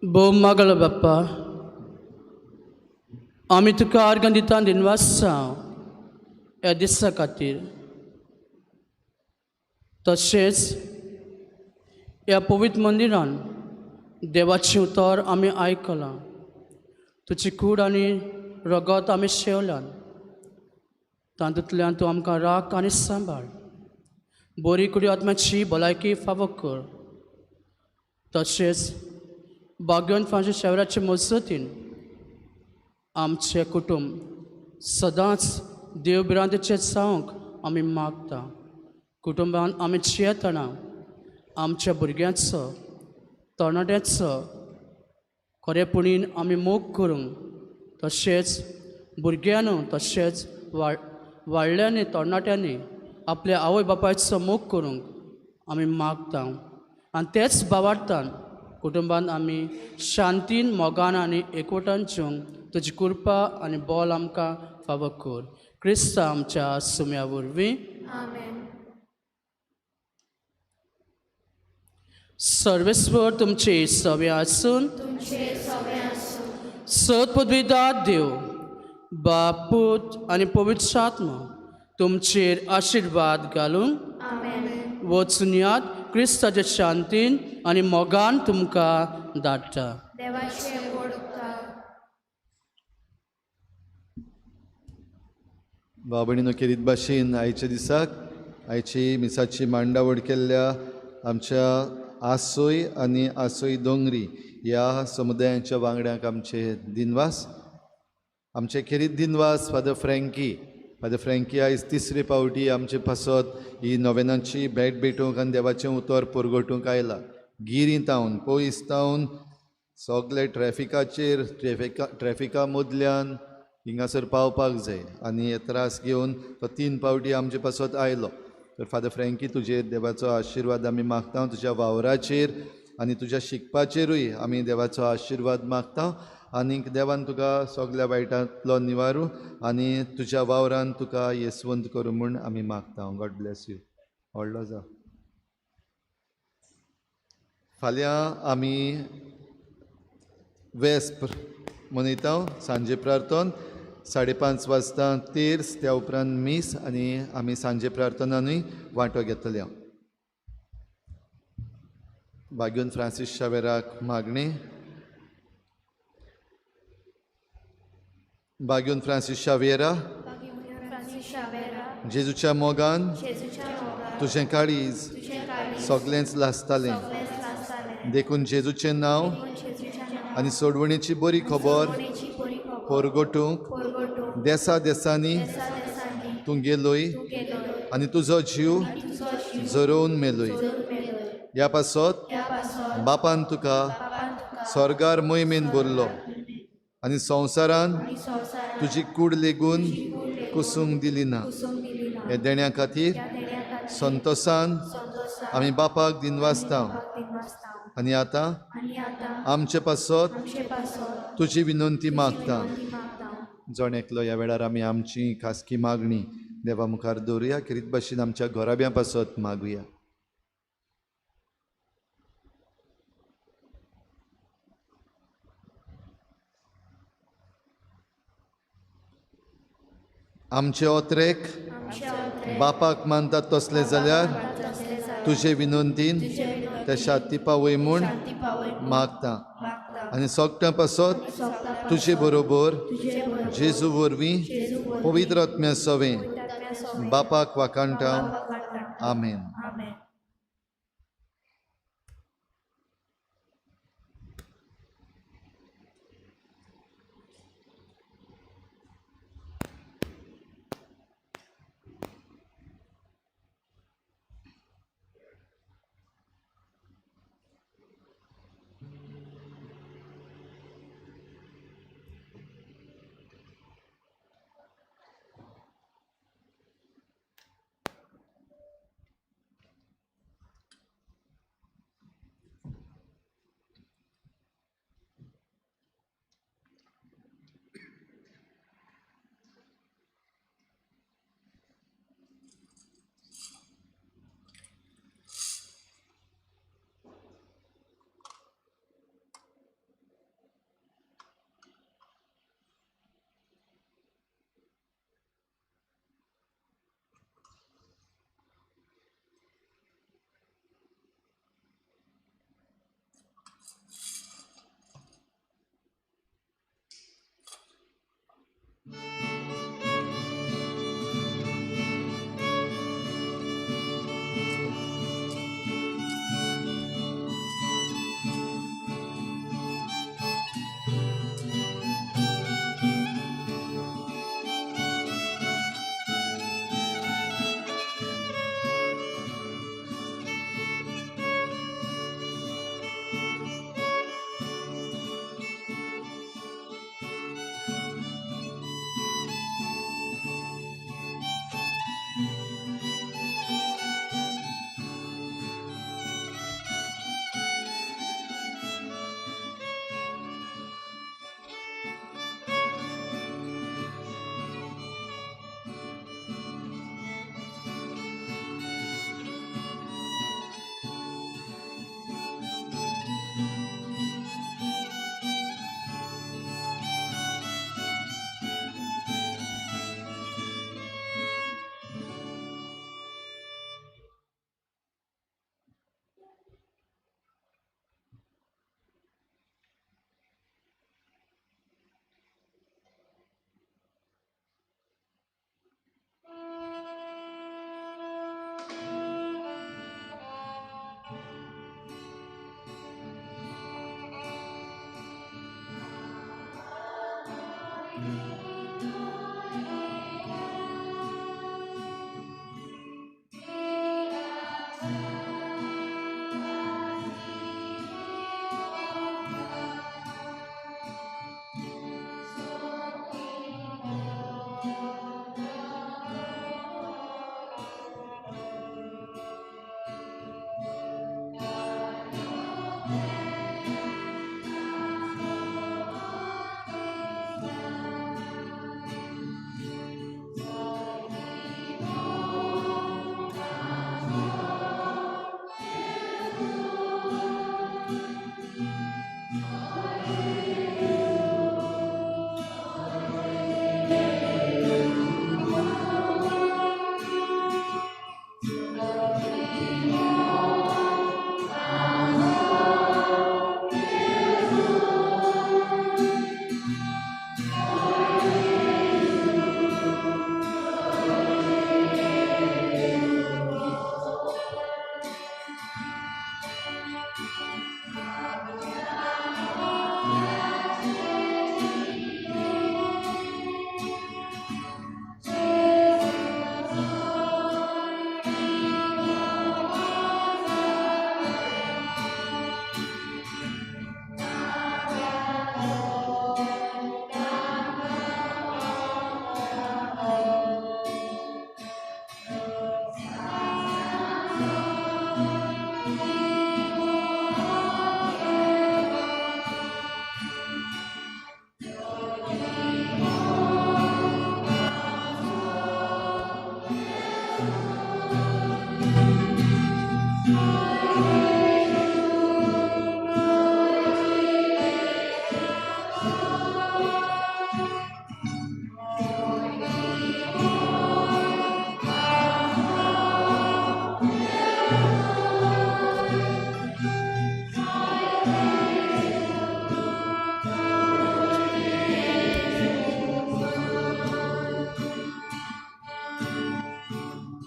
भोव मागळ बाप्पा, आमी तुका आर्गां दिता दिनवासा ह्या दिसा खातीर, तशेंच ह्या पवित्र मंदिरान देवाचें उतर आमी आयकलां, तुजी कूड आनी रगत आमी शेवल्यान. तातूंतल्यान तूं आमकां राख आनी सांबाळ. बरी कुडी आत्म्याची भलायकी फावो कर. तशेंच बाग्योन फ्रांसीस शेवराचे मजतीन आमचें कुटुंब सदांच देव भिरांतेचें जावंक आमी मागता. कुटुंबान आमी जियेतना आमच्या भुरग्यांचो तरणाट्यांचो खरेपणीन आमी मोग करूंक, तशेंच भुरग्यांनो तशेंच वाडल्यांनी तरणाट्यांनी आपल्या आवय बापायचो मोग करूंक आमी मागता. आनी तेच भावार्थान कुटुंबान आमी शांतीन मोगान आनी एकवटान जिवंक तुजी कृपा आनी बोल आमकां फावो कर. क्रिस्ता आमच्या सुम्या वरवीं. आमेन. सर्वेस्वर तुमचे सवे आसून तुमचे सगळे आसूं. सत पदवीदार देव बाप पूत आनी पवित्र आत्मा तुमचेर आशिर्वाद घालून आमेन. वचून यात. क्रिस्ताच्या शांतीन आनी मोगान तुमकां धाडटा. देवाचे व्हड उपकार. भाव भयणीनो, खेरीत भाशेन आयच्या दिसाक आयची मिसाची मांडावळ केल्ल्या आमच्या आसोय आनी आसोय दोंगरी ह्या समुदायांच्या वांगड्यांक आमचे दिनवास. आमचे खेरीत दिनवास फादर फ्रँकी. फादर फ्रँकी आयज तिसरे पावटी आमचे पासत ही नोवेनाची भेट भेटूंक आनी देवाचें उतर पुरगोटूंक आयला. गिरी तावन पयस तावन सगळे ट्रॅफिकाचेर ट्रॅफिका मदल्यान हिंगासर पावपाक जाय आनी हे त्रास घेवन तो 3 पावटी आमचे पासत आयलो. तर फादर फ्रँकी, तुजेर देवाचो आशिर्वाद आमी मागता. तुज्या वावराचेर आनी तुज्या शिकपाचेरूय आमी देवाचो आशिर्वाद मागता. आनीक देवान तुका सगल्या वायटांतलो निवारू आनी तुज्या वावरान तुका येसवंत करूं म्हूण आमी मागता. गॉड ब्लेस you. व्हडलो जावं. फाल्यां आमी वेस्प मनयता. सांजे प्रार्थन 5:30 वाजता तेर्स, त्या उपरांत मीस आनी आमी सांजे प्रार्थनानूय वांटो घेतले. बाग्योन फ्रांसीस शावेराक मागणें. बाग्योन फ्रांसीस शावेरा, जेजूच्या मोगान तुजें काळीज सगळेंच लासतालें, देखून जेजूचें नांव आनी सोडवणेची बरी खबर परगटूंक देसा देसांनी तूं गेलोय आनी तुजो जीव जरोवन मेलोय. ह्या पासत बापान तुका स्वर्गार मोहिमेन भरलो आनी संवसारान तुजी कूड लेगून कुसूंक दिली ना. हे देण्या खातीर संतोसान आमी बापाक दिनवासता आनी आतां आमचे पासत तुजी विनंती मागता. जण एकलो ह्या वेळार आमी आमची खासगी मागणी देवा मुखार दवरुया. खेरीत भाशेन आमच्या घराब्यां पासत मागुया. आमचे ओत्रेक बापाक मानतात तसले जाल्यार तुजे विनंतीन ते शांती पावय म्हूण मागता आनी सगळ्यां पासत तुजे बरोबर जेजू वरवीं पवित्र आत्म्या सवें बापाक वाखाणटा. आमेन.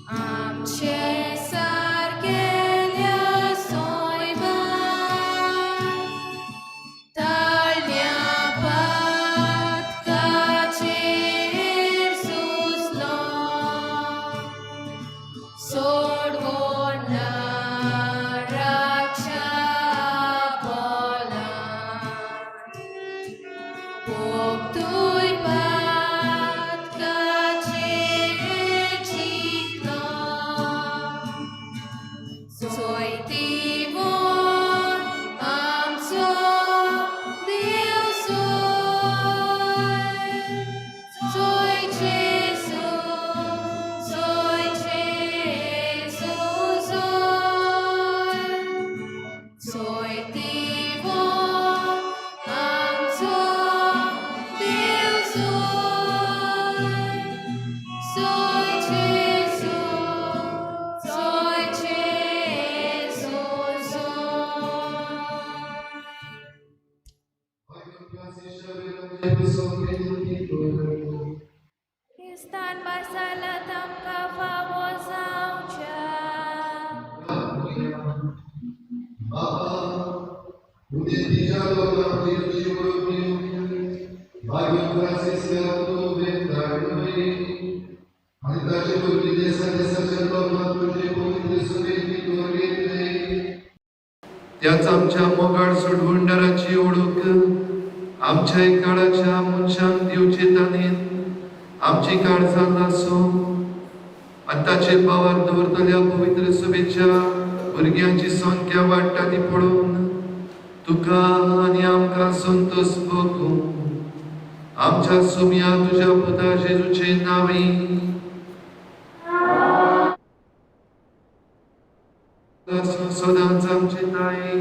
आमचे सारकेल्या सोयबा ताळ्या पातकाचेर सुचलो सोडवो ना राक्षा बोला भोगतूय पातकाचेर जिखलो सोयतीवोन आमचो देव सोय सोय जेजू सोय जेजू सोय सोयतीवोन आमचो देव सोय सोय जेजू सोय जेजू सोय. क्रिस्तान बासाला तांकां फावो जावच्या. त्याच आमच्या मोगाळ सोडवणदाराची ओळख आमच्या काळाच्या मनशांक दिवचे ताणें आमची काळजां आसूं आनी ताचे पावार दवरतल्या पवित्र सभेच्या भुरग्यांची संख्या वाडटा ती पळोवन तुका आनी आमकां संतोष भोगूं. आमच्या सुम्या तुज्या पुता जेजूचे नांवी सदांच आमची ताई.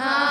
आमेन.